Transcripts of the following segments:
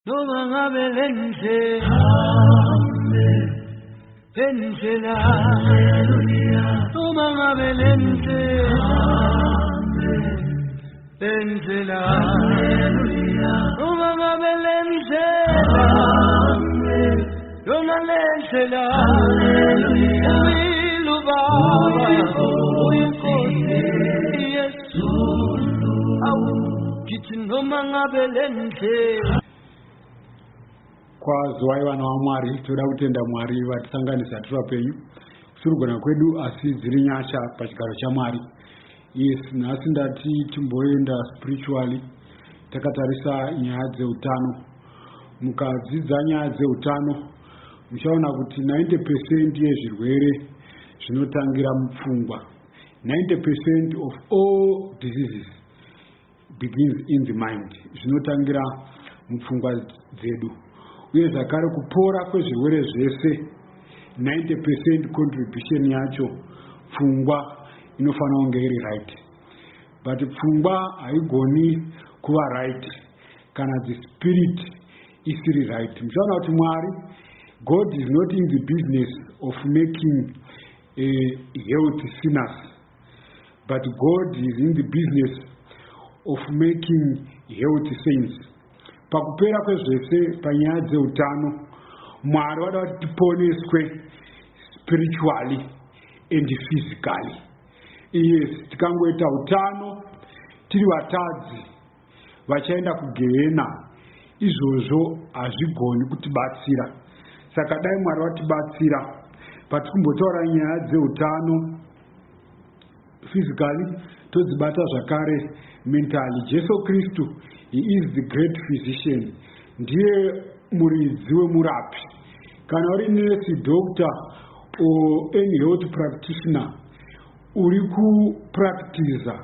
Noma ngabe lendlela lendlela, noma ngabe lendlela lendlela, noma ngabe lendlela yona lendlela, uyilu Baba, uyiNkosi Yesu. Awu, ngithi noma ngabe lendlela. Kwaziwai vana vaMwari, toda kutenda Mwari vatisanganisa tiri vapenyu. Kusiri kugona kwedu, asi dziri nyasha pachigaro chaMwari. Yes, nhasi ndati timboenda spiritually takatarisa nyaya dzeutano. Mukadzidza nyaya dzeutano, muchaona kuti 90% yezvirwere zvinotangira mupfungwa. 90% of all diseases begins in the mind, zvinotangira mupfungwa dzedu. Uye zvakare kupora kwezvirwere zvese, 90% contribution yacho pfungwa inofanira kunge iri right. But pfungwa haigoni kuva right kana the spirit isiri right. Muchaona kuti Mwari, God is not in the business of making health sinners, but God is in the business of making health saints. Pakupera kwezvese, panyaya dzeutano, Mwari vada kuti tiponeswe spiritually and physically. Yes, tikangoita utano tiri vatadzi vachaenda kugehena, izvozvo hazvigoni kutibatsira. Saka dai Mwari vatibatsira patikumbotaura nyaya dzeutano physically, todzibata zvakare mentally. Jesu Kristu, he is the great physician, ndiye muridzi wemurapi. Kana uri nurse, doctor or any health practitioner, uri kupractiza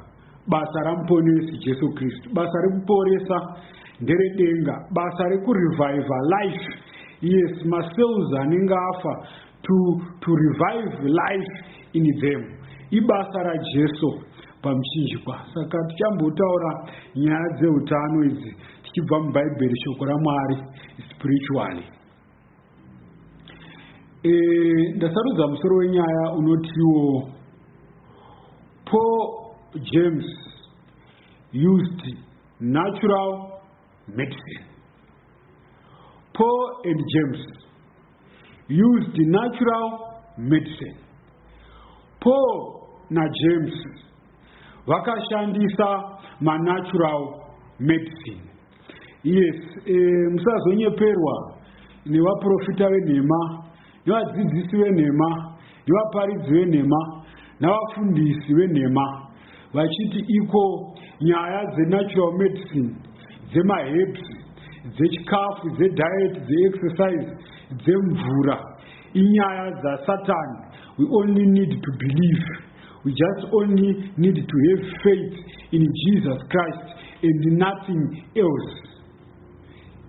basa ramuponesi Jesu Kristu. Basa rekuporesa nderedenga, basa rekurevive life, yes, macells anenge afa, to revive life in them, ibasa raJesu pamuchinjikwa. Saka tichambotaura nyaya dzeutano idzi tichibva mubhaibheri, shoko raMwari, spiritually. Ndasarudza musoro wenyaya unotiwo "Paul, James used natural medicine". Paul and James used natural medicine. Paul naJames vakashandisa manatural medicine. Yes, musazonyeperwa nevaprofita venhema, nevadzidzisi venhema, nevaparidzi venhema, navafundisi venhema vachiti iko nyaya dzenatural medicine, dzemaherbs, dzechikafu, dzediet, dzeexercise, dzemvura inyaya dzasatani. We only need to believe, we just only need to have faith in Jesus Christ and nothing else.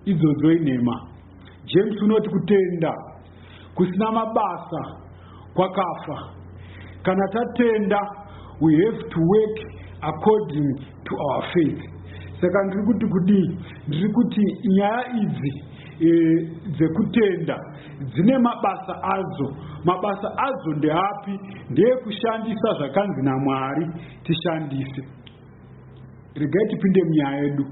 Idzodzo inhema. James unoti kutenda kusina mabasa kwakafa. Kana tatenda, we have to work according to our faith. Saka ndiri kuti kudii? Ndiri kuti nyaya idzi dzekutenda dzine mabasa adzo. Mabasa adzo ndeapi? Ndeekushandisa zvakanzi naMwari tishandise. Regai tipinde munyaya yedu.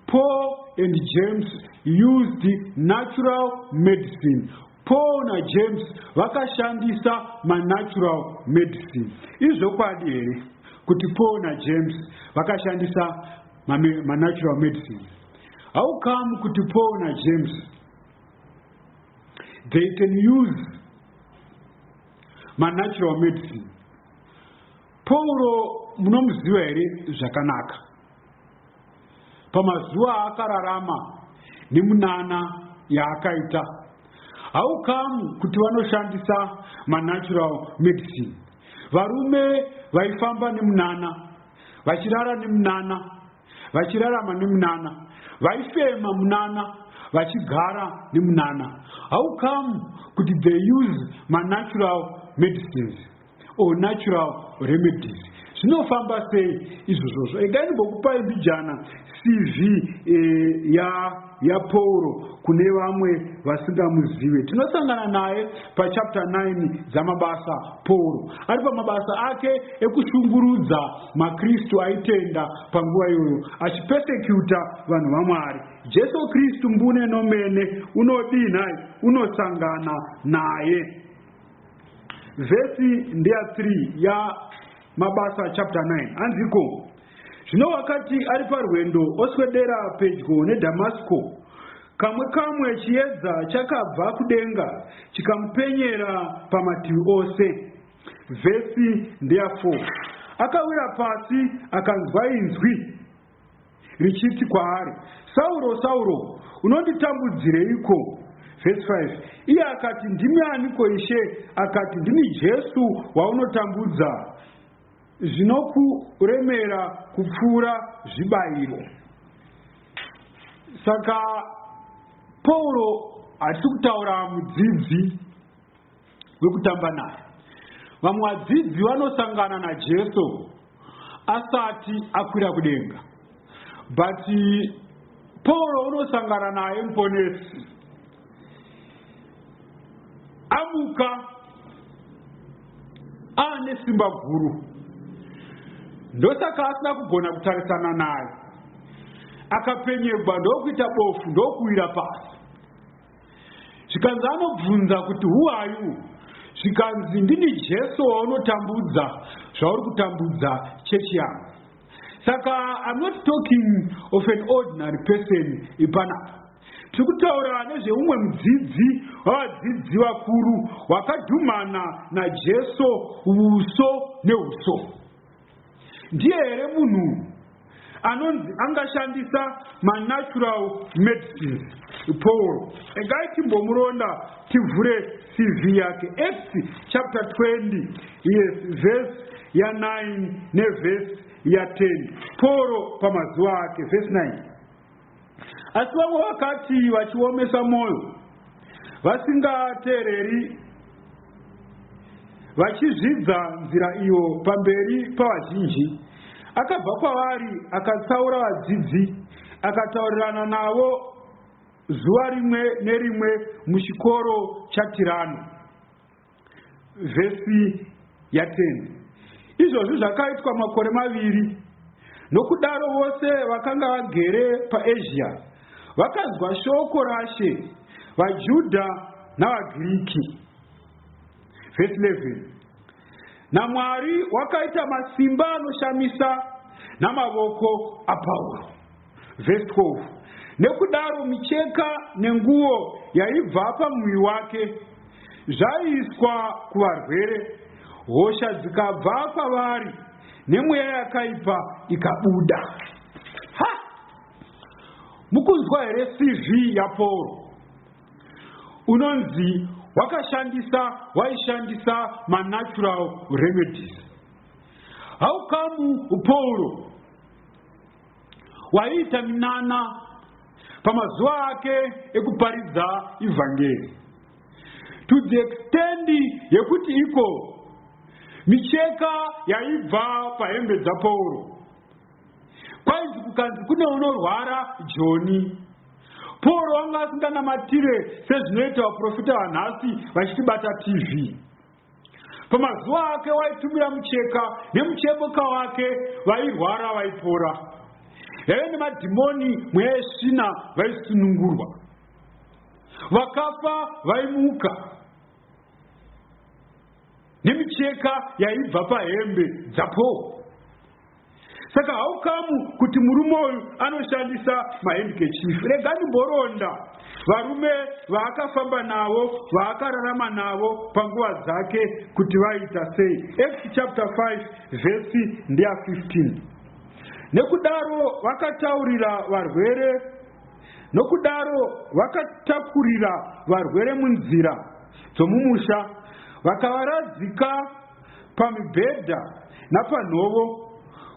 Paul and James used natural medicine. Paul naJames vakashandisa manatural medicine. Izvokwadi here kuti Paul naJames vakashandisa manatural medicine? How come kuti Paul naJames, they can use manatural medicine? Pauro munomuziva here zvakanaka? Pamazuva aakararama nemunana yaakaita, how come kuti vanoshandisa manatural medicine? Varume vaifamba nemunana, vachirara nemunana, vachirarama nemunana, vaifema munana, vachigara nemunana, how come kuti they use manatural medicines or natural remedies? Zvinofamba sei izvozvozvo? Egai ndimbokupai mbijana CV yaPauro kune vamwe vasingamuzive. Tinosangana naye pachapter 9 dzamabasa. Pauro ari pamabasa ake ekushungurudza maKristu aitenda panguva iyoyo, achipersekuta vanhu vaMwari. Jesu Kristu mbune nomene unodii nhai? Unosangana naye. Vhesi ndeya 3 yaMabasa chapter 9. Hanziko, zvino wakati ari parwendo oswedera pedyo neDhamasiko, kamwe kamwe chiedza chakabva kudenga chikamupenyera pamativi ose. Vhesi ndeya 4. Akawira pasi akanzwa inzwi richiti kwaari, Sauro, Sauro, unonditambudzireiko? Vhesi 5. Iye akati, Ndimi aniko, Ishe? Akati, Ndini Jesu waunotambudza, zvinokuremera kupfuura zvibayiro. Saka Pauro hatisi kutaura mudzidzi wekutamba naye. Vamwe vadzidzi vanosangana naJesu asati akwira kudenga, but Pauro unosangana naye Muponesi amuka aane simba guru. Ndosaka asina kugona kutarisana naye, akapenyegwa ndokuita bofu ndokuwira pasi. Zvikanzi anobvunza kuti, "Who are you?" Zvikanzi, "Ndini Jesu waunotambudza, zvauri kutambudza chechi yangu." Saka I'm not talking of an ordinary person ipanapa. Tiri kutaura nezveumwe mudzidzi wavadzidzi vakuru wakadhumana naJesu uso neuso. Ndiye here munhu anonzi angashandisa manatural medicines, Paul? Engai timbomuronda, tivhure CV yake. Acts chapter 20, yes, verse ya9 nevhesi ya10. Paul pamazuva ake. Verse 9. Asi vamwe vakati vachiomesa mwoyo, vasingateereri, vachizvidza nzira iyo pamberi pavazhinji, akabva kwavari, akatsaura vadzidzi, akataurirana navo zuva rimwe nerimwe muchikoro chaTirano. Vhesi ya10. Izvozvi zvakaitwa makore 2. Nokudaro vose vakanga vagere paAsia vakanzwa shoko raShe, vaJudha navaGiriki. Vhesi 11. NaMwari wakaita masimba anoshamisa namavoko aPauro. Vhesi 12. Nekudaro micheka nenguo yaibva pamuviri wake zvaiiswa kuvarwere, hosha dzikabva kwavari, nemweya yakaipa ikabuda. Ha, mukunzwa here CV yaPaul? Unonzi wakashandisa, waishandisa manatural remedies. How come Paul waiita minana pamazuva ake ekuparidza ivhangeri to the extent yekuti iko micheka yaibva pahembe dzaPauro, kwainzi kukanzi kune unorwara joni, Pauro wanga asinganamatire sezvinoita vaprofita vanhasi vachitibata TV? Pamazuva ake waitumira mucheka nemucheboka wake, vairwara vaipora, yaive nemadhimoni, mweya yesvina vaisunungurwa, vakafa vaimuka nemicheka yaibva pahembe dzaPaul. Saka how come kuti murume uyu anoshandisa mahandkerchief? Rega ndimboronda varume vaakafamba navo, vaakararama navo panguva dzake, kuti vaita sei. Acts chapter 5, vhesi ndeya 15. Nekudaro vakataurira varwere, nokudaro vakatakurira varwere munzira dzomumusha, vakavaradzika pamibhedha napanhovo,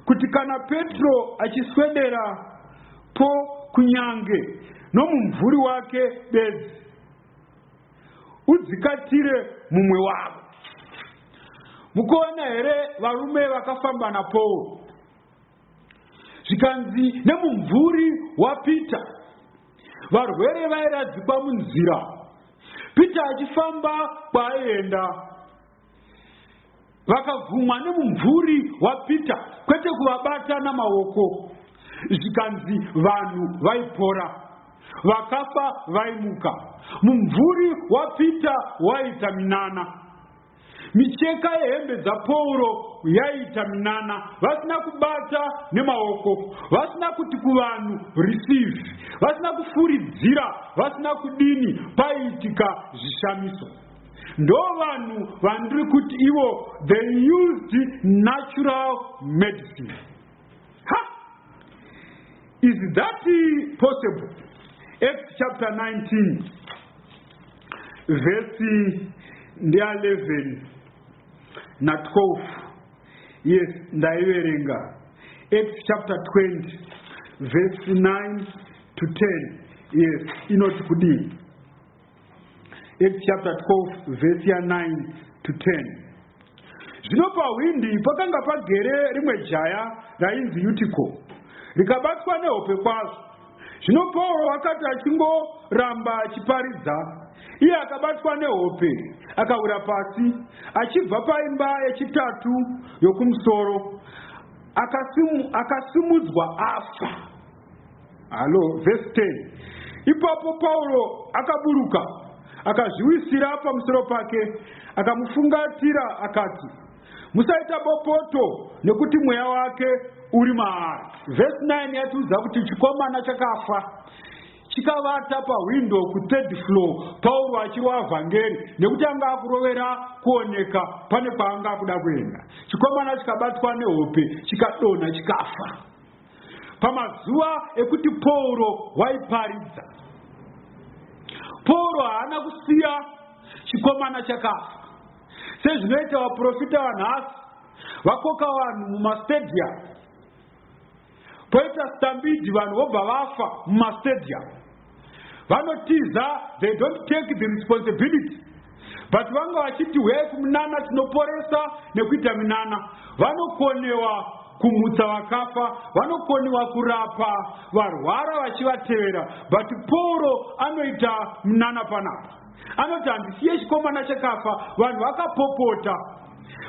kuti kana Petro achiswedera po, kunyange nomumvuri wake bedzi udzikatire mumwe wavo. Mukuona here varume vakafamba naPaul? Zvikanzi nemumvuri waPeter varwere vairadzikwa munzira. Peter achifamba kwaaienda, vakagumwa nemumvuri waPeter, kwete kuvabata namaoko. Zvikanzi vanhu vaipora, vakafa vaimuka. Mumvuri waPeter waiita minana. Micheka yehembe dzaPauro yaiita minana, vasina kubata nemaoko, vasina kuti kuvanhu receive, vasina kufuridzira, vasina kudini, paiitika zvishamiso. Ndo vanhu vandiri kuti ivo they used natural medicine. Ha! Is that possible? Acts chapter 19 verse ndeya 11 na12. Yes, ndaiverenga Acts chapter 20 verse 9 to 10. Yes, inoti kudini? Acts chapter 12 verse ya 9 to 10. Zvino pahwindi pakanga pagere rimwe jaya rainzi Yutiko, rikabatwa nehope kwazvo. Zvino Pauro akati achingoramba achiparidza, iye akabatwa nehope, akawira pasi, achibva paimba yechitatu yokumusoro, akasimudzwa afa. Halo, verse 10. Ipapo Pauro akaburuka, akazviwisira pamusoro pake, akamufungatira, akati, "Musaita bopoto, nekuti mweya wake uri maari." Verse 9 yatiudza kuti chikomana chakafa chikavata pahwindo kuthird floor, Pauro achirwa vhangeri, nekuti anga akurovera kuoneka pane kwaanga akuda kuenda. Chikomana chikabatwa nehope, chikadonha, chikafa pamazuva ekuti Pauro waiparidza. Pauro haana kusiya chikomana chakafa sezvinoita vaprofita vanhasi, vakoka vanhu mumastadium, poita stampede, vanhu vobva vafa mumastadium, vanotiza. They don't take the responsibility, but vanga vachiti, "Huyai kumunana, tinoporesa nekuita minana." Vanokonewa kumutsa vakafa, vanokoniwa kurapa varwara vachivatevera, but Pauro anoita munana panapa. Anoti, "Handisiye chikomana chakafa." Vanhu vakapopota,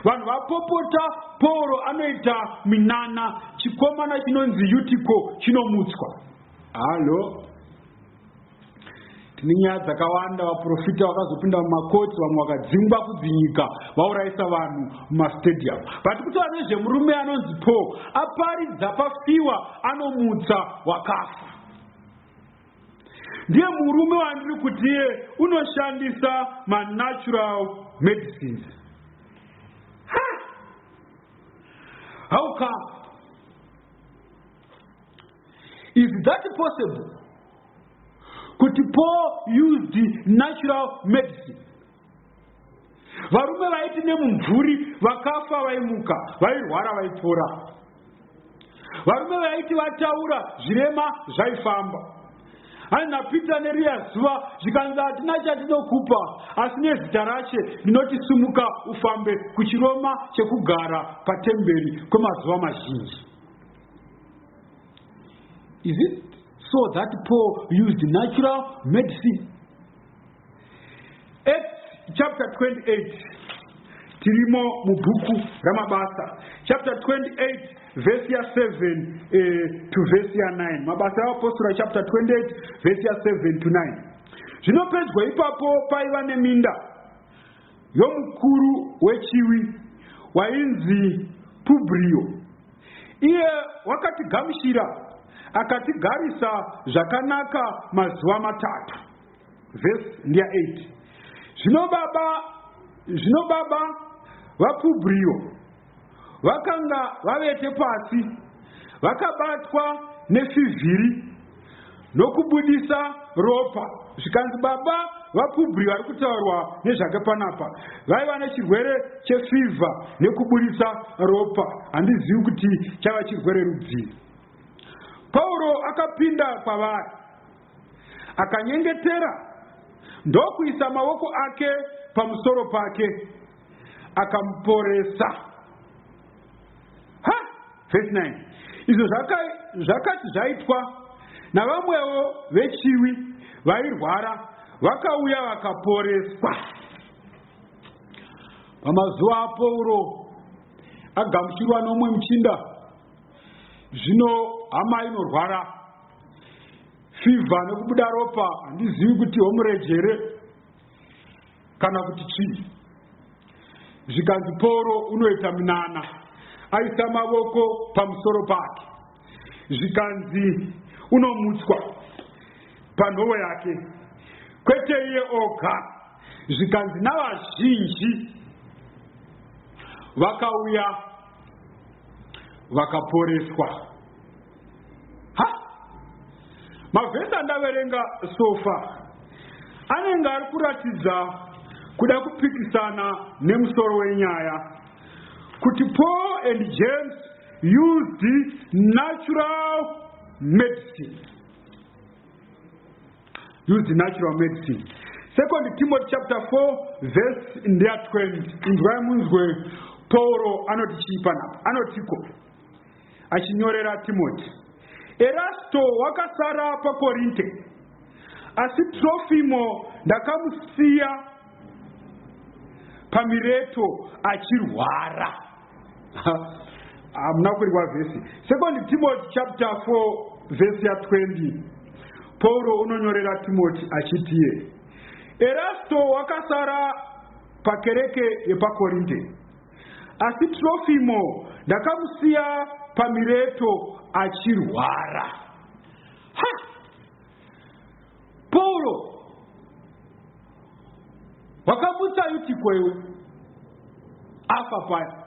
vanhu vapopota, Pauro anoita minana, chikomana chinonzi Yutiko chinomutswa. Halo, tine nyaya dzakawanda. Vaprofita vakazopinda mumakoti, vamwe vakadzingwa kudzinyika, vaurayisa vanhu mumastadium. But kutaura nezvemurume anonzi Paul, aparidza pafiwa, anomutsa wakafa. Ndiye murume wandiri kuti iye unoshandisa manatural medicines. Ha! How come is that possible, kuti Paul used natural medicine? Varume vaiti nemumvuri vakafa vaimuka, vairwara vaipora. Varume vaiti vataura, zvirema zvaifamba. Hani naPeter neriya zuva zvikanzi, "Hatina chatinokupa, asi nezita raShe ndinoti sumuka ufambe," kuchiroma chekugara patemberi kwemazuva mazhinji. Is it so that Paul used natural medicine? Acts chapter 28, tirimo mubhuku raMabasa, chapter 28 verse ya7 to verse ya9. Mabasa Yaapostora chapter 28 verse ya7 to 9. Zvino pedyo ipapo paiva neminda yomukuru wechiwi wainzi Pubrio. Iye wakatigamuchira, akatigarisa zvakanaka mazuva 3. Verse ndeya 8. Zvino baba vaPubrio vakanga vavete pasi, vakabatwa nefivhiri nokubudisa ropa. Zvikanzi baba vaPubrio vari kutaurwa nezvake panapa vaiva nechirwere chefivha nekubudisa ropa. Handizivi kuti chaiva chirwere rudzii. Pauro akapinda kwavari, akanyengetera, ndokuisa maoko ake pamusoro pake. Akamuporesa. Ha! Vhesi 9. Izvo zvakati zvaitwa navamwewo vechiwi vairwara vakauya vakaporeswa. Pamazuva aPauro agamuchirwa nomumwe muchinda, zvino hama inorwara fivha nekubuda ropa, handizivi kuti hemorrhage here kana kuti chii. Zvikanzi Pauro unoita minana, aisa mavoko pamusoro pake, zvikanzi unomutswa panhovo yake, kwete iye oga, zvikanzi navazhinji vakauya vakaporeswa. Ha, mavhesi andaverenga so far anenge ari kuratidza kuda kupikisana nemusoro wenyaya kuti Paul and James used natural medicine, used natural medicine. Second Timothy chapter 4 verse ndeya 20. Inzwai munzwe Pauro anoti chii panapa. Anotiko achinyorera Timoti: "Erasto wakasara paKorinte, asi Trofimo ndakamusiya paMireto achirwara." Hamuna kurirwa vhesi. Second Timothy chapter 4 vhesi ya20, Pauro unonyorera Timoti achitiye Erasto wakasara pakereke yepaKorinte, asi Trofimo ndakamusiya paMireto achirwara. Ha, Pauro wakamutsa Yutiko iwe afa paya.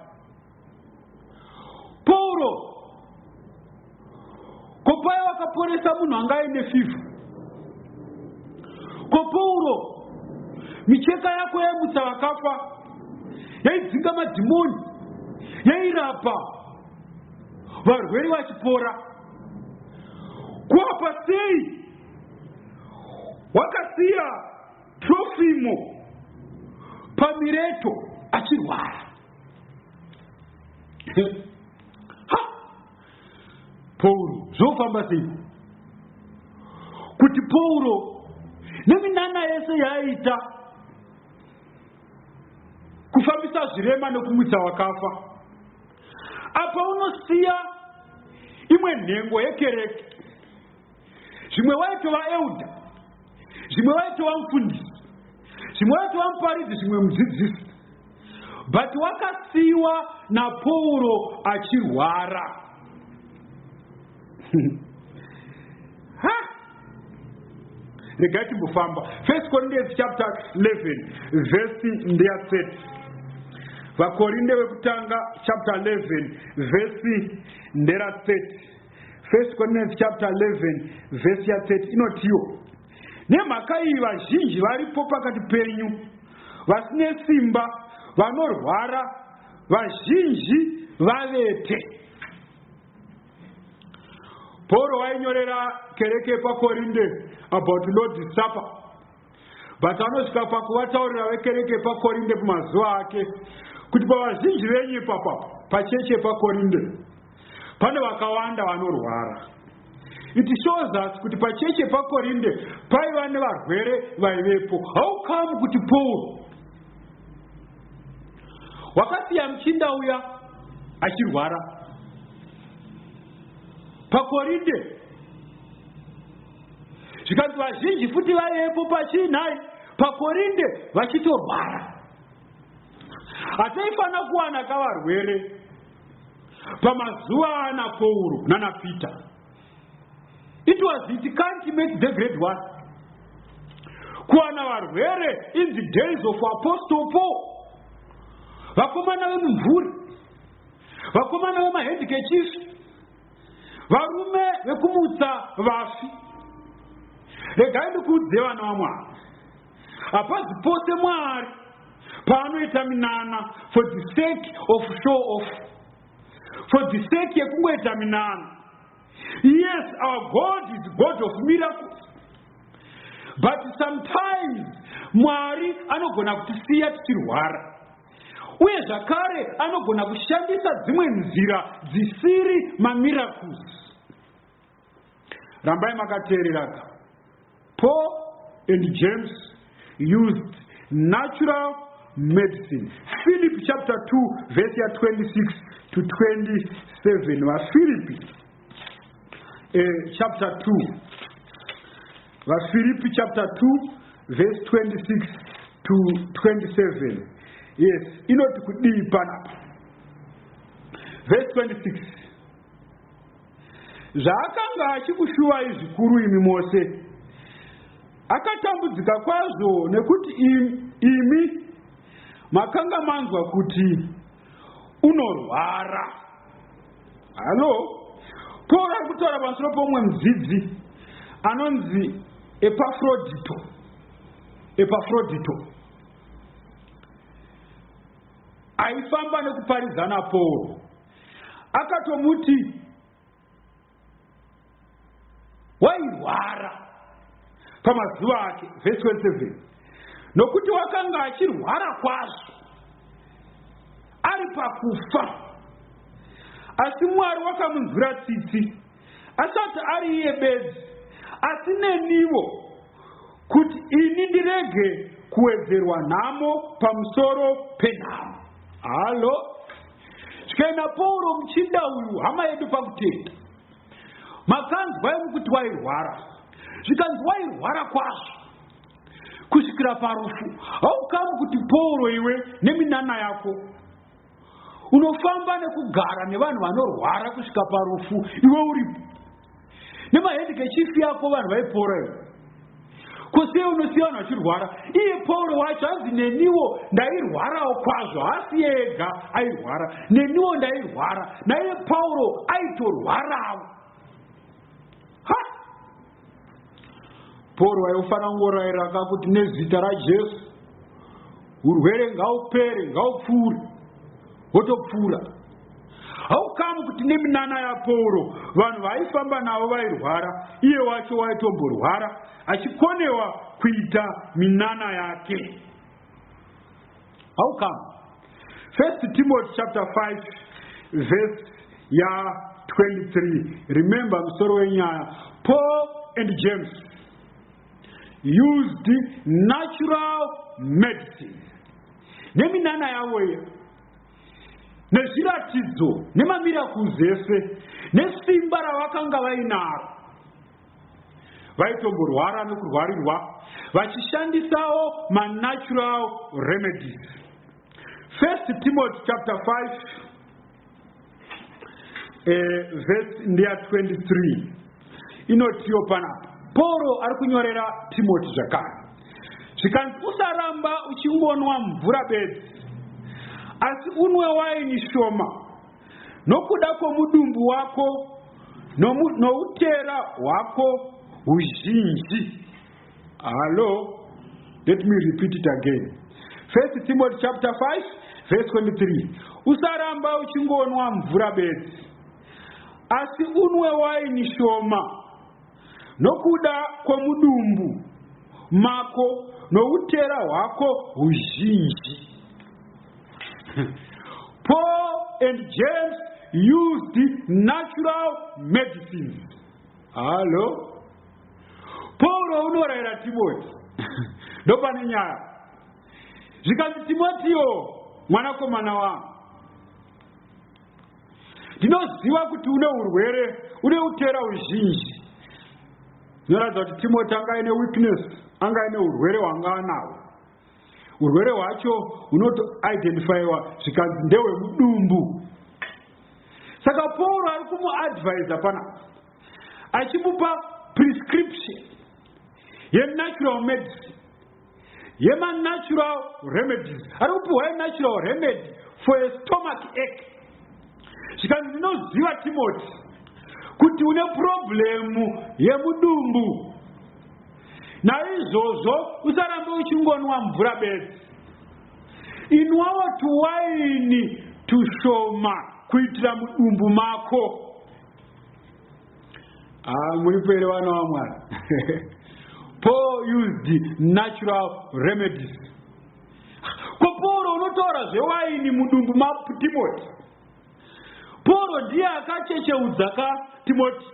Pauro, ko paya wakaporesa munhu anga aine fivha? Ko Pauro, micheka yako yaimutsa vakafa, yaidzinga madhimoni, yairapa varwere vachipora, kuapa sei wakasiya Trofimo paMireto achirwara? Ha, Pauro, zvofamba sei kuti Pauro neminana yese yaaita kufambisa zvirema nekumutsa wakafa, apa unosiya imwe nhengo yekereke, zvimwe waitova elder, zvimwe waitova mufundisi, zvimwe waitova muparidzi, zvimwe mudzidzisi, but wakasiyiwa naPauro achirwara? Ha, regai timbofamba. First Corinthians chapter 11 vhesi ndeya 30. Vakorinde vekutanga chapter 11 vhesi ndera 30. First Corinthians chapter 11 vhesi ya 30 inotiwo: "Nemhaka iyi vazhinji varipo pakati penyu vasine simba, vanorwara, vazhinji vavete." Pauro wainyorera kereke yepaKorinde about Lord's Supper, but anosvika pakuvataurira vekereke yepaKorinde pamazuva ake kuti pavazhinji venyu ipapapa pachechi yepaKorinde pane vakawanda vanorwara. It shows us kuti pachechi yepaKorinde paiva nevarwere vaivepo. How come kuti Paul wakasiya muchinda uya achirwara paKorinde, zvikanzi vazhinji futi vaivepo pachinhai paKorinde vachitorwara? Hataifanira kuwana kavarwere pamazuva ana Pauro nana Peter. It was, it can't make the grade one kuwana varwere in the days of Apostle Paul. Vakomana vemumvuri, vakomana vemahandkerchief, varume vekumutsa vafi. Regai ndikuudze, vana vaMwari, hapazi pose Mwari paanoita minana for the sake of show off, for the sake yekungoita minana. Yes, our God is God of miracles, but sometimes Mwari anogona kutisiya tichirwara. Uye zvakare anogona kushandisa dzimwe nzira dzisiri mamiracles. Rambai makateereraka. Paul and James used natural medicine. Philip chapter 2 verse ya 26 to 27. VaFilipi chapter 2. VaFilipi chapter 2 verse 26 to 27. Yes, inoti kudii panapa? Verse 26. Zvaakanga achikushuvai zvikuru imi mose, akatambudzika kwazvo nekuti imi makanga manzwa kuti unorwara. Hallo? Paul ari kutaura pamusoro pomumwe mudzidzi anonzi Epafrodito. Epafrodito aifamba nekuparidza naPaul. Akatomuti wairwara pamazuva ake. Vhesi 27, nokuti wakanga achirwara kwazvo ari pakufa, asi Mwari wakamunzwira tsitsi, asati ari iye bedzi, asi nenivo, kuti ini ndirege kuwedzerwa nhamo pamusoro penhamo. Halo, svikaina Pauro muchinda uyu, hama yedu pakutenda, makanzwa imi kuti wairwara, zvikanzi wairwara kwazvo kusvikira parufu. Haukamu kuti Pauro, iwe neminana yako unofamba nekugara nevanhu vanorwara kusvika parufu, iwe uripo nemahandkerchief yako, vanhu vaipora iwe, kosei unosiya vanhu vachirwara? Iye Pauro wacho hanzi, "Neniwo ndairwarawo kwazvo." Haasi ega airwara, neniwo ndairwara. Naiye Pauro aitorwarawo. Ha, Pauro waifanira kungorayira kuti, "Nezita raJesu, urwere ngaupere, ngaupfuure," wotopfuura. Haukamu kuti neminana yaPauro vanhu vaifamba navo vairwara, iye wacho waitomborwara achikonewa kuita minana yake. Haukamu? First Timothy chapter 5 verse ya 23. Remember, musoro wenyaya, Paul and James used natural medicine. Neminana yavo iya, nezviratidzo nemamiracles ese, nesimba ravakanga vainaro, vaitomborwara nekurwarirwa vachishandisawo manatural remedies. First Timothy chapter 5 verse ndeya 23, inotiyo panapa, Pauro ari kunyorera Timoti zvakare, zvikanzi, "Usaramba uchingonwa mvura bedzi, asi unwe waini shoma nokuda kwomudumbu wako noutera hwako huzhinji." Hallo, let me repeat it again. First Timothy chapter 5 verse 23: usaramba uchingonwa mvura bedzi, asi unwe waini shoma nokuda kwomudumbu mako noutera hwako huzhinji. Paul and James used natural medicines. Hallo, Pauro unorayira Timoti, ndopane nyaya, zvikanzi, "Timotiyo mwanakomana wangu, ndinoziva kuti une urwere, une utera huzhinji." Zvinoratidza kuti Timoti anga aine weakness, anga aine urwere hwanga anahwo. Urwere hwacho hunotoidentifyiwa, zvikanzi ndehwemudumbu. Saka Pauro ari kumuadvisa panapa achimupa prescription yenatural medicine, yemanatural remedies. Ari kupiwa yenatural remedy for a stomach ache, zvikanzi, "Ndinoziva, Timoti, kuti une problem yemudumbu. Naizvozvo usarambe uchingonwa mvura bedzi, inwawo tuwaini tushoma kuitira mudumbu mako." Ah, muripo here, vana vaMwari? Paul used natural remedies. Ko Pauro unotaura. kutaura zvewaini mudumbu maTimoti. Pauro ndiye akachecheudza ka Timoti.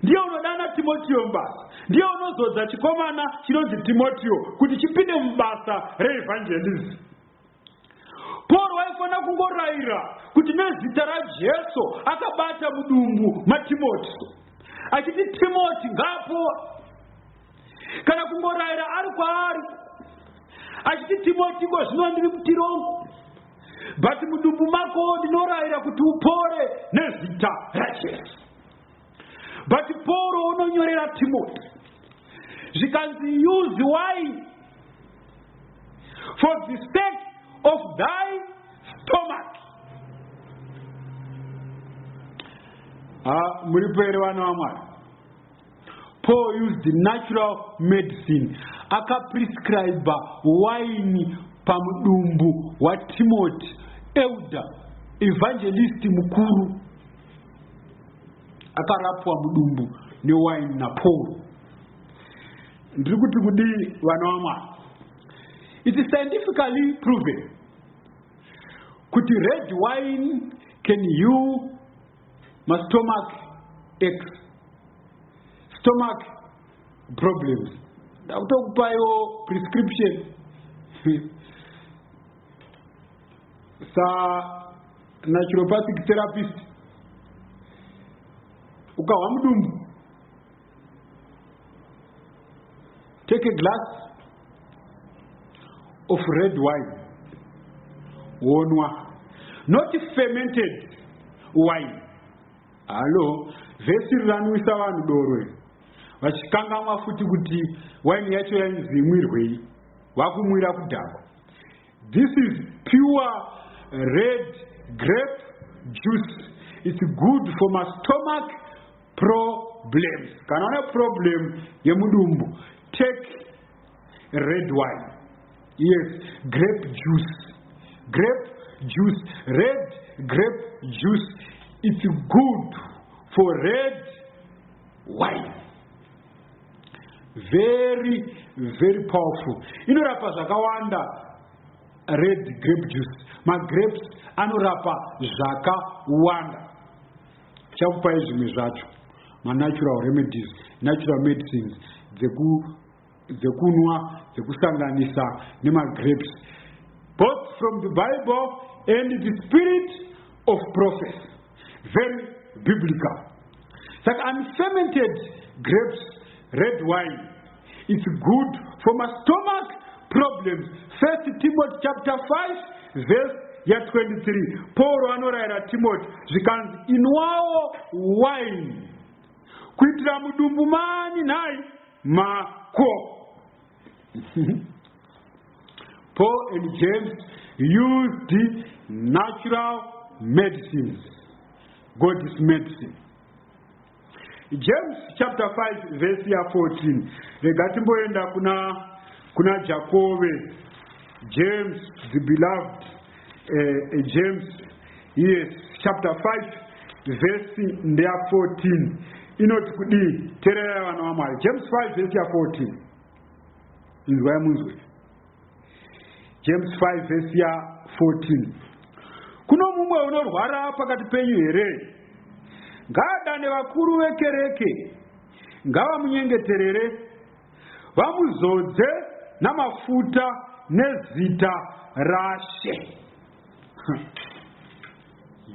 Ndiye unodana Timotio mubasa. Ndiye unozodza chikomana chinonzi Timotio kuti chipinde mubasa reevangelism. Pauro waifanira kungorayira kuti nezita raJesu akabata mudumbu maTimoti achiti Timoti ngaapore. Kana kungorayira ari kwaari achiti Timoti ko zvino ndiri mutirongo but mudumbu mako ndinorayira kuti upore nezita raJesu. But Pauro unonyorera Timoti zvikanzi use wine for the sake of thy stomach. Ha, muripo here vana vaMwari? Paul used natural medicine akaprescribe waini pamudumbu waTimoti, elder, evangelist mukuru akarapwa mudumbu newaini naPaul. Ndiri kuti kudii vana vaMwari? It is scientifically proven kuti red wine can heal mastomach aches, stomach problems. Ndakutokupaiwo prescription sa naturopathic therapist. Ukahwa mudumbu, take a glass of red wine wonwa, not fermented wine. Hallo, vhesi riranwisa vanhu doro iri vachikangamwa futi kuti waini yacho yainzi imwirwei, vakumwira kudhakwa. This is pure red grape juice. It's good for my stomach problems. Kana une problem yemudumbu, take red wine. Yes, grape juice. Grape juice, red grape juice. It's good for red wine. Very, very powerful. Inorapa zvakawanda red grape juice. Magrapes anorapa zvakawanda. Chakupai zvimwe zvacho. Manatural remedies, natural medicines dzekunwa, dzekusanganisa nemagrapes. Both from the Bible and the spirit of prophecy. Very biblical. Saka unfermented grapes, red wine. It's good for my stomach problems. 1 Timothy chapter 5 verse ya 23. Paul anorayira Timothy zvikanzi inwawo wine kuitira mudumbu mani nhai mako. Paul and James used natural medicines, God's medicine. James chapter 5 verse ya 14. Rega timboenda kuna Jakove. James the beloved, James, yes, chapter 5 verse ndeya 14. Inoti kudii? Teererai vana vaMwari. James 5 verse ya 14. Inzwai munzwe. James 5 verse ya 14. Kuno mumwe unorwara pakati penyu here? Ngaadane vakuru vekereke, ngavamunyengeterere, vamuzodze namafuta nezita raShe.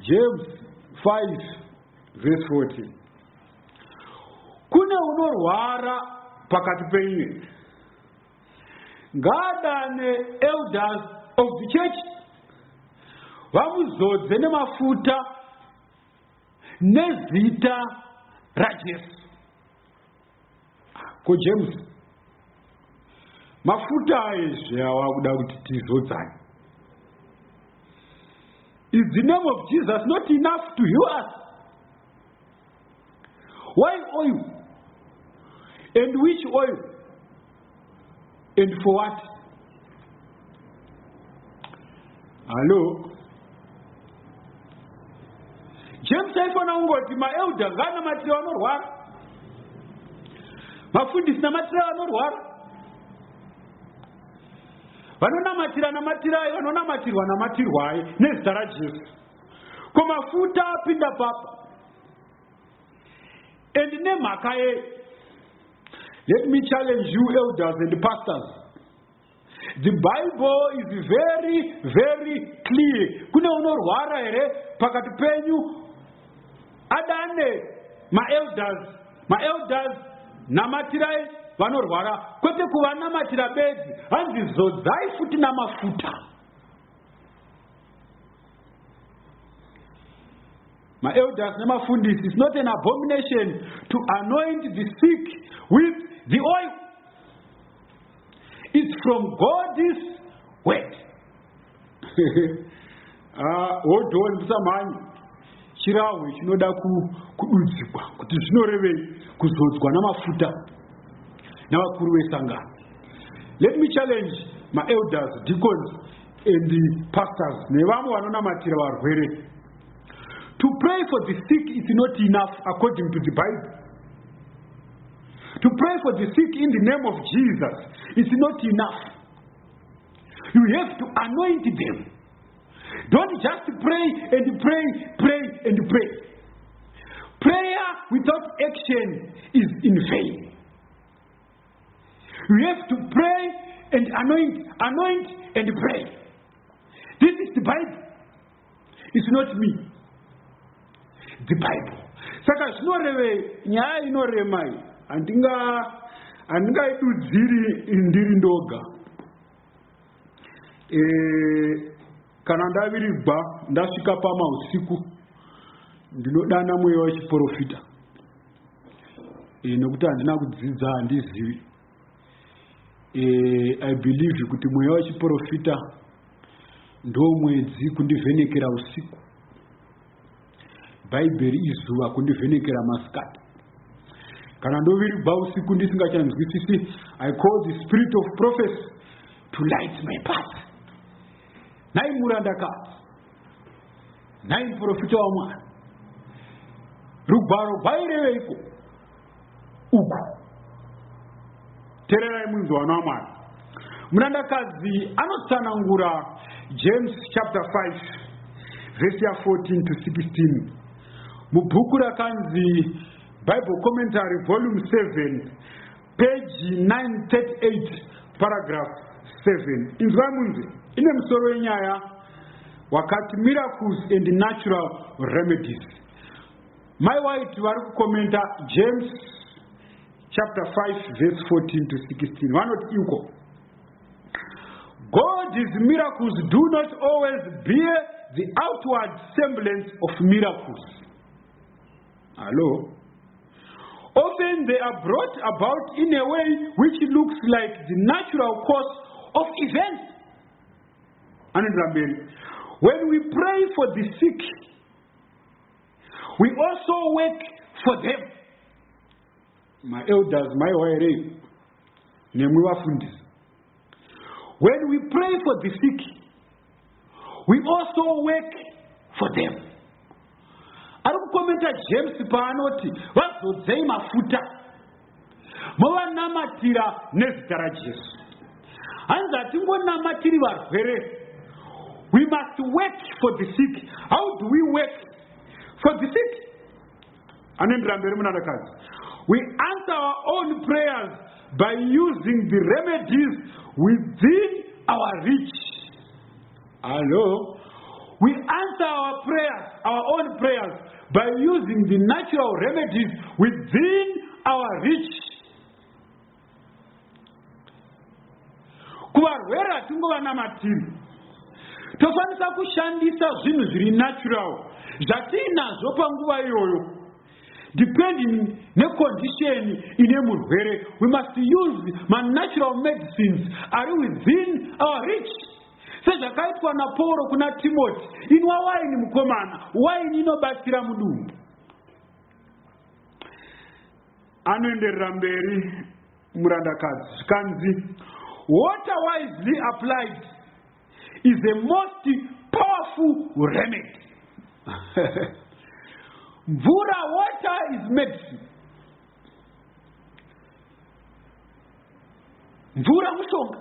James 5 verse 14. Kune unorwara pakati penyu, ngaadane elders of the church, vamuzodze nemafuta nezita raJesu. Ko James, mafuta ezve awakuda kuti tizodzane? Is the name of Jesus not enough to heal us? Why oil? And which oil? And for what? Hello? James aifanira kungoti maelder ngaanamatire vanorwara, mafundisi namatire vanorwara. Vanonamatira namatirai, vanonamatirwa namatirwai nezita raJesu. Ko mafuta apinda papa? And nemhaka yei? Let me challenge you elders and pastors. The Bible is very very clear. Kune unorwara here pakati penyu adane maelders, maelders namatirai vanorwara kwete kuvanamatira bedzi hanzi zodzai futi namafuta. Maelders nemafundisi it's not an abomination to anoint the sick with the oil. It's from God's word. Ah, hold on musamhanye. Chirahwe chinoda kududzikwa kuti zvinorevei kuzodzwa namafuta navakuru vesangano. Let me challenge maelders, deacons and pastors nevamwe vanonamatira varwere. To pray for the sick is not enough according to the Bible. To pray for the sick in the name of Jesus is not enough. You have to anoint them. Don't just pray and pray, pray and pray. Prayer without action is in vain. You have to pray and anoint, anoint and pray. This is the Bible. It's not me. The Bible. Saka zvinorevei nyaya inorema iyi handinga handingaidudziri ndiri ndoga. E, kana ndavirigwa ndasvika pama usiku ndinodana mweya wechiporofita e, nekuti handina kudzidza handizivi e, i believe kuti mweya wechiporofita ndomwedzi kundivhenekera usiku bhaibheri izuva kundivhenekera masikati kana ndovirigwa usiku ndisingachanzwisisi i call the spirit of prophecy to light my path nhai murandakadzi nhai muprofita wamwari rugwaro gwaireveiko uku tererai munzwi wana wamwari murandakadzi anotsanangura james chapter 5 vhesi ya 14 to 16 mubhuku rakanzi bible commentary volume 7 peji 938 paragraph 7 inzwai munzwi ine musoro wenyaya wakati miracles and natural remedies Mai White vari kukomenta James chapter 5 verse 14 to 16 vanoti iko God's miracles do not always bear the outward semblance of miracles. Hello? Often they are brought about in a way which looks like the natural course of events. Anoendera mberi. When we pray for the sick, We also work for them. Maelders maiwa here nemwi vafundisi. When we pray for the sick, we also work for them. Ari kukomenta James paanoti vazodzei mafuta movanamatira nezita raJesu. Hanzi hatingonamatiri varwere. We must work for the sick. How do we work for the sick? Anoendera mberi munanakadzi. We answer our own prayers by using the remedies within our reach. Hello? We answer our prayers, our own prayers, by using the natural remedies within our reach. Kuvarwere hatingovanamatiri. Tofanisa kushandisa zvinhu zviri natural zvatiinazvo panguva iyoyo. Depending necondition ine murwere, we must use manatural medicines ari within our reach. Sezvakaitwa naPauro kuna Timoti, inwa waini mukomana, waini inobatsira mudumbu. Anoenderera mberi murandakadzi zvikanzi, Water wisely applied is the most powerful remedy. Mvura, water is medicine. Mvura mushonga.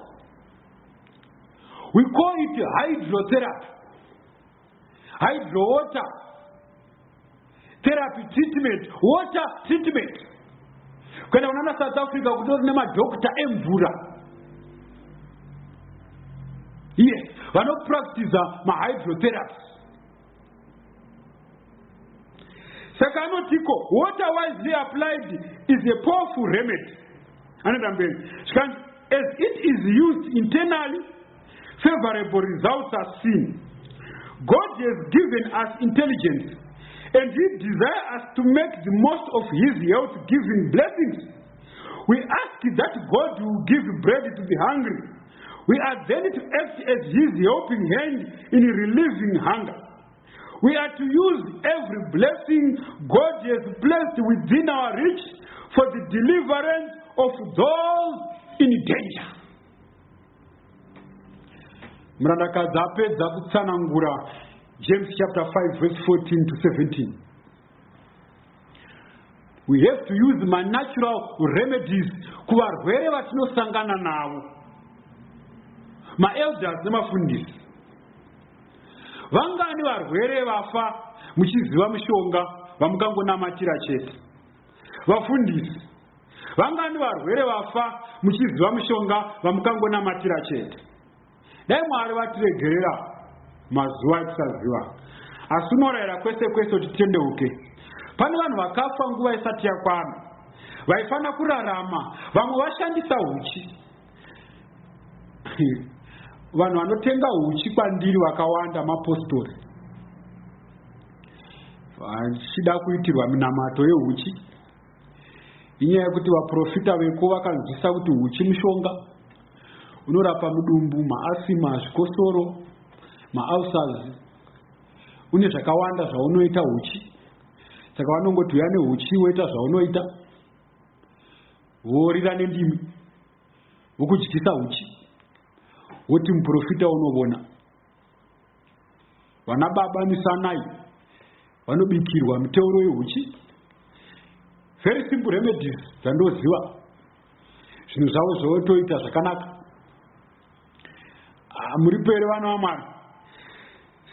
We call it hydrotherapy, hydro water therapy treatment, water treatment. Kuenda kunana South Africa kutori nemadhokta emvura, yes, vanopractiza mahydrotherapy. Saka anotiko water wisely applied is a powerful remedy. Anoenda mberi zvikanzi, as it is used internally, favorable results are seen. God has given us intelligence and he desires us to make the most of his health giving blessings. We ask that God will give bread to the hungry. We are then to act as his helping hand in relieving hunger. We are to use every blessing God has placed within our reach for the deliverance of those in danger. Murandakadzi apedza kutsanangura James chapter 5 verse 14 to 17. We have to use manatural remedies kuvarwere vatinosangana navo. Maelders nemafundisi, vangani varwere vafa muchiziva mushonga vamukangonamatira chete? Vafundisi, vangani varwere vafa muchiziva mushonga vamukangonamatira chete? Dai Mwari vatiregerera mazuva atisaziva, asi unorayira kwese kwese kuti titendeuke. Pane vanhu vakafa nguva isati yakwana, vaifanira kurarama. Vamwe vashandisa huchi. Vanhu vanotenga huchi kwandiri vakawanda mapostori, vachida kuitirwa minamato yehuchi. Inyaya yekuti vaprofita veko vakanzwisa kuti huchi mushonga unorapa mudumbu, maasima, zvikosoro, maulcers, une zvakawanda zvaunoita huchi. Saka vanongoti uya nehuchi, woita zvaunoita, vorira nendimi, vokudyisa huchi, woti muprofita unovona. Vana baba misanai vanobikirwa miteuro yehuchi. Very simple remedies dzandoziva, zvinhu zvavo zvotoita zvakanaka. Muripo here, vana vaMwari?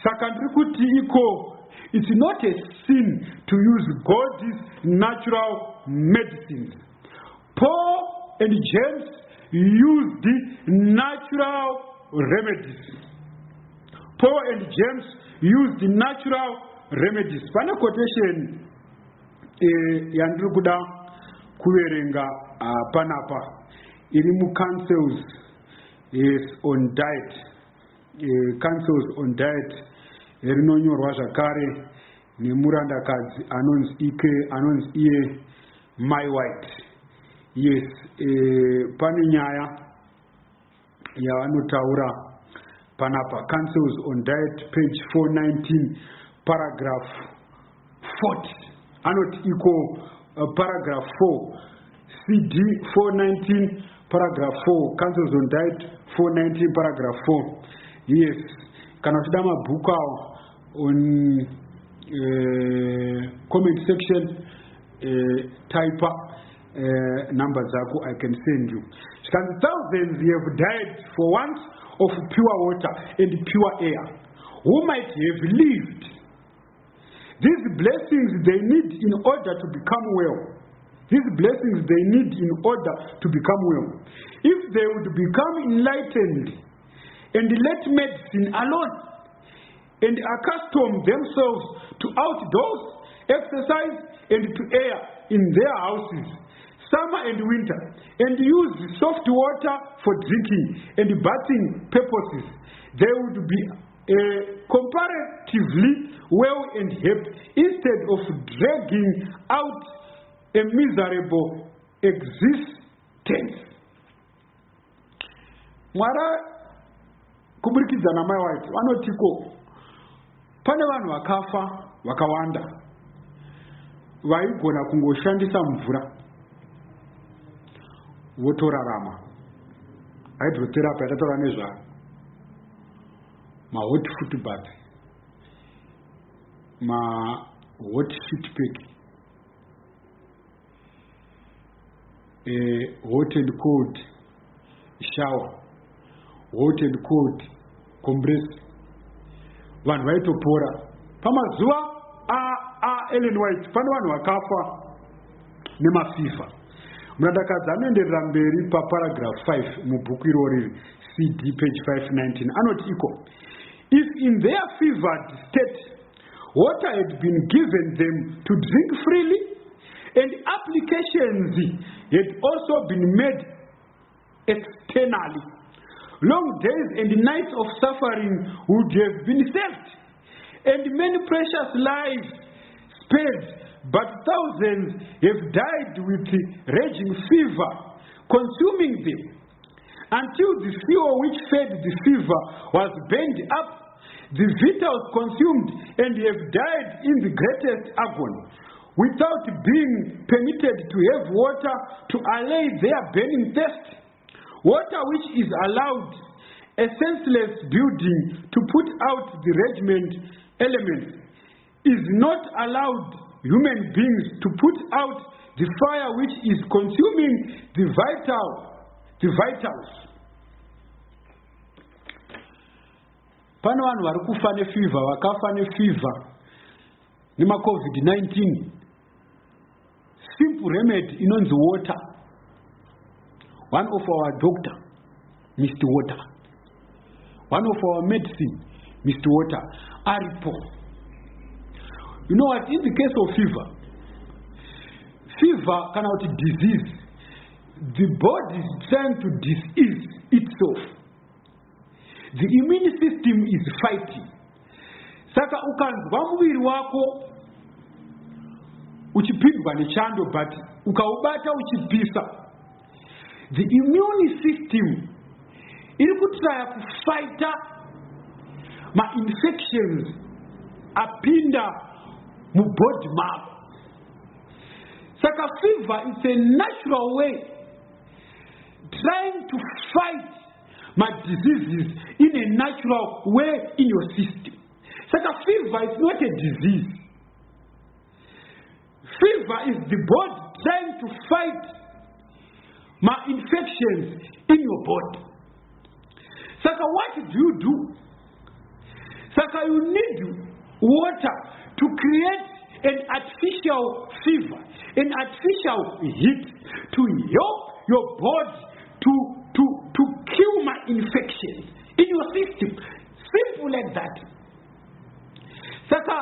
Saka ndiri kuti iko it's not a sin to use God's natural medicines. Paul and James used natural remedies. Paul and James used natural remedies. Pane quotation yandiri kuda kuverenga panapa iri muCounsels, yes, on Diet. Counsels on Diet rinonyorwa zvakare nemurandakadzi anonzi ike anonzi iye Mai White, yes. Pane nyaya yavanotaura panapa, Counsels on Diet, page 419, paragraph 40. Anoti iko paragraph 4, CD 419 paragraph 4, Counsels on Diet 419 paragraph 4, yes. Kana uchida mabhuku awa, on comment section type number dzako, I can send you. Zvikanzi, "Thousands have died for want of pure water and pure air who might have lived. These blessings they need in order to become well. These blessings they need in order to become well. If they would become enlightened and let medicine alone and accustom themselves to outdoors exercise and to air in their houses, summer and winter, and use soft water for drinking and bathing purposes, they would be comparatively well and happy instead of dragging out a miserable existence." Mwari kuburikidza naMai White vanotiko pane vanhu vakafa vakawanda vaigona kungoshandisa mvura votorarama. Hydrotherapy yatataura nezvayo, mahot foot bath, mahot feet pack, hot and cold shower, hot and cold. compress, vanhu vaitopora. Pamazuva aEllen White pane vanhu vakafa nemafever. Murandakadzi anoenderera mberi paparagraph 5 mubhuku irori, CD page 519, anoti iko, "If in their fevered state water had been given them to drink freely and applications had also been made externally, long days and nights of suffering would have been saved and many precious lives spared. But thousands have died with raging fever consuming them until the fuel which fed the fever was burned up, the vitals consumed, and have died in the greatest agony, without being permitted to have water to allay their burning thirst. Water which is allowed a senseless building to put out the regiment elements is not allowed human beings to put out the fire which is consuming the vitals." Pane vanhu vari kufa nefever, vakafa nefever nemaCOVID-19. Simple remedy inonzi water. One of our doctor, Mr Water, one of our medicine, Mr Water, aripo. You know what? In the case of fever, fever kana kuti disease, the body is trying to disease itself. The immune system is fighting. Saka ukanzwa muviri wako uchipindwa nechando, but ukaubata uchipisa, the immune system iri kutraya kufighta mainfections apinda mubody mako. Saka fever is a natural way trying to fight madiseases in a natural way in your system. Saka fever is not a disease. Fever is the body trying to fight ma-infections in your body. Saka what do you do? Saka you need water to create an artificial fever, an artificial heat, to help your body to kill ma-infections in your system. Simple like that. Saka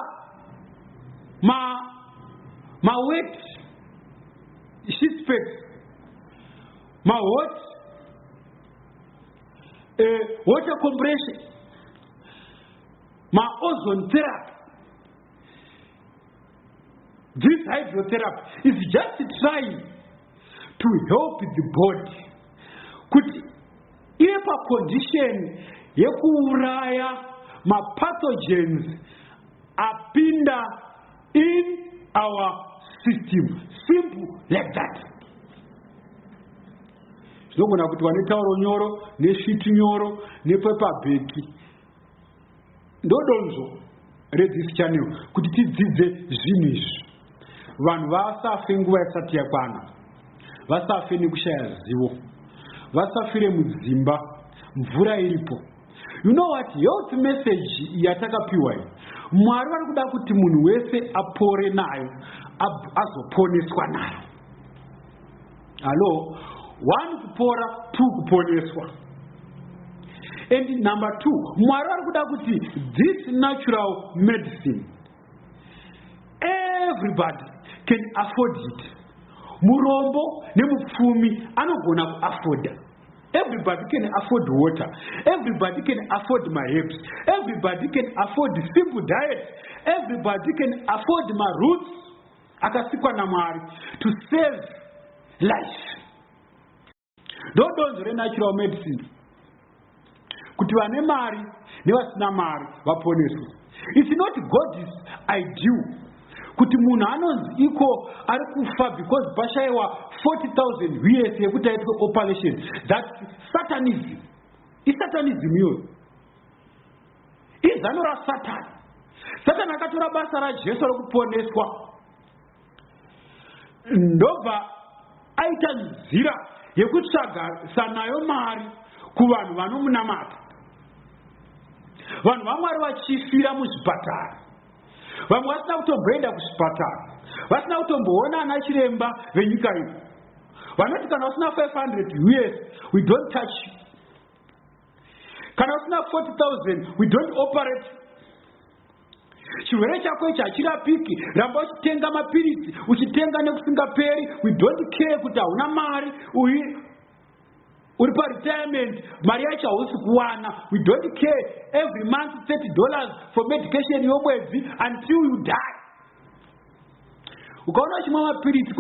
ma wet sheet packs, ma hot water compression, ma ozone therapy, this hydrotherapy is just trying to help the body kuti ive pacondition yekuuraya mapathogens apinda in our system. Simple like that. Zvinogona kuti vane tauro nyoro nesviti nyoro nepepabheki. Ndodonzvo rethis channel kuti tidzidze zvinhu izvi, vanhu vasafe nguva isati yakwana, vasafe nekushaya zivo, vasafire mudzimba mvura iripo. You know what? Health message yatakapiwa iyi, Mwari vari kuda kuti munhu wese apore nayo, azoponeswa nayo. Hallo, one, kupora; two, kuponeswa. And number two, Mwari vari kuda kuti this natural medicine, everybody can afford it. Murombo nemupfumi anogona kuafforda. Everybody can afford water, everybody can afford maherbs, everybody can afford simple diet, everybody can afford maroots akasikwa naMwari to save life. Ndodonzo renatural medicine, kuti vane mari nevasina mari vaponeswe. It's not God's ideal kuti munhu anonzi iko ari kufa because pashayiwa 40,000 US yekuti aitwe operation. That satanism, isatanism iyoyo, izano raSatani. Satani akatora basa raJesu rokuponeswa, ndobva aita nzira yekutsvaga sanayo mari kuvanhu vanomunamata. Vanhu vaMwari vachifira muzvipatara, vamwe vasina kutomboenda kuzvipatara, vasina kutomboona ana chiremba venyika ino. Vanoti kana usina 500 US, we don't touch you. Kana usina 40,000, we don't operate. Chirwere chako ichi hachirapiki, ramba uchitenga mapiritsi, uchitenga nekusingaperi. We don't care kuti hauna mari, uyu uri paretirement, mari yacho hausi kuwana. We don't care. Every month $30 for medication yomwedzi until you die. Ukaona uchimwa mapiritsi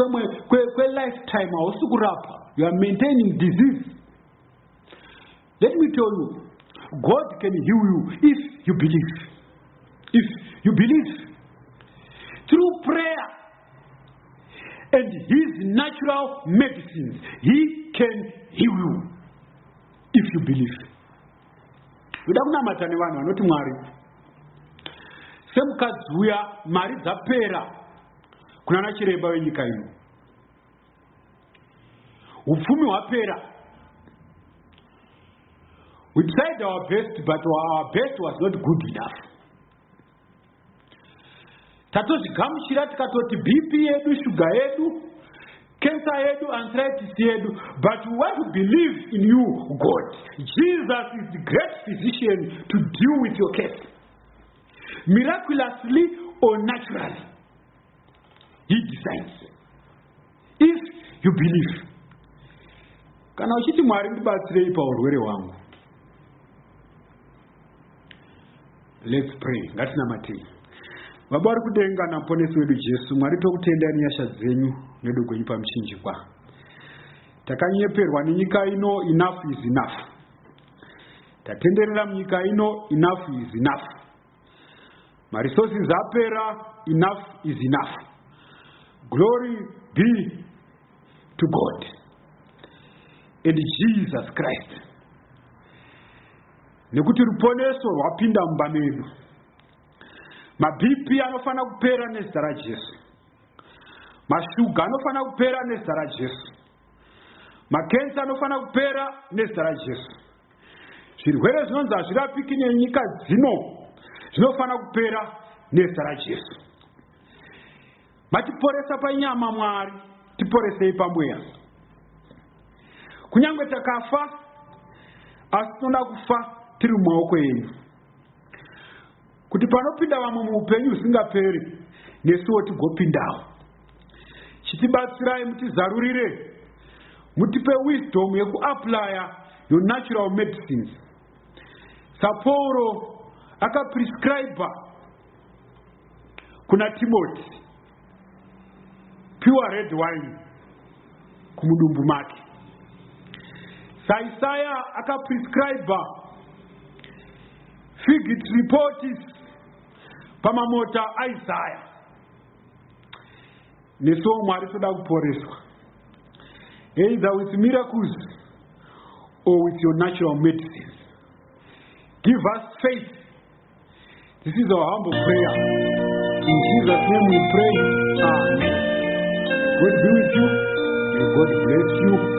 kwelifetime, hausi kurapwa, you are maintaining disease. Let me tell you, God can heal you if you believe. If you believe through prayer and his natural medicines, he can heal you if you believe. Ndoda kunamata nevanhu vanoti, "Mwari, semukadzi uya, mari dzapera kuna nachiremba venyika ino, upfumi hwapera. We tried our best, but our best was not good enough. Tatozvigamuchira, tikatoti BP yedu, shuga yedu, cancer yedu, arthritis yedu, but we want to believe in you, God. Jesus is the great physician to deal with your case miraculously or naturally. He decides if you believe." Kana uchiti, "Mwari, ndibatsirei paurwere hwangu," let's pray. Ngatinamatei. Baba vari kudenga namuponesi wedu Jesu, Mwari, tokutendai nenyasha dzenyu nerudo rwenyu pamuchinjikwa. Takanyeperwa nenyika ino. Enough is enough. Tatenderera munyika ino. Enough is enough. Maresources apera. Enough is enough. Glory be to God and Jesus Christ, nekuti ruponeso rwapinda mumba medu. MaBP anofanira kupera nezita raJesu. Mashuga anofanira kupera nezita raJesu. Makensa anofanira kupera nezita raJesu. Zvirwere zvinonzi hazvirapiki nenyika dzino zvinofanira kupera nezita raJesu. Matiporesa panyama, Mwari, tiporesei pamweya. Kunyange takafa, asi tinoda kufa tiri mumaoko enyu, kuti panopinda vamwe muupenyu husingaperi, nesuwo tigopindawo. Chitibatsirai, mutizarurire, mutipe wisdom yekuapplya your natural medicines, saPauro akaprescribe kuna Timoti pure red wine kumudumbu make, saIsaya akaprescribe fig tree poultice pamamota aIsaya. Nesuwo, Mwari, toda kuporeswa either with miracles or with your natural medicines. Give us faith. This is our humble prayer. In Jesus' name we pray. Amen. God be with you. May God bless you all.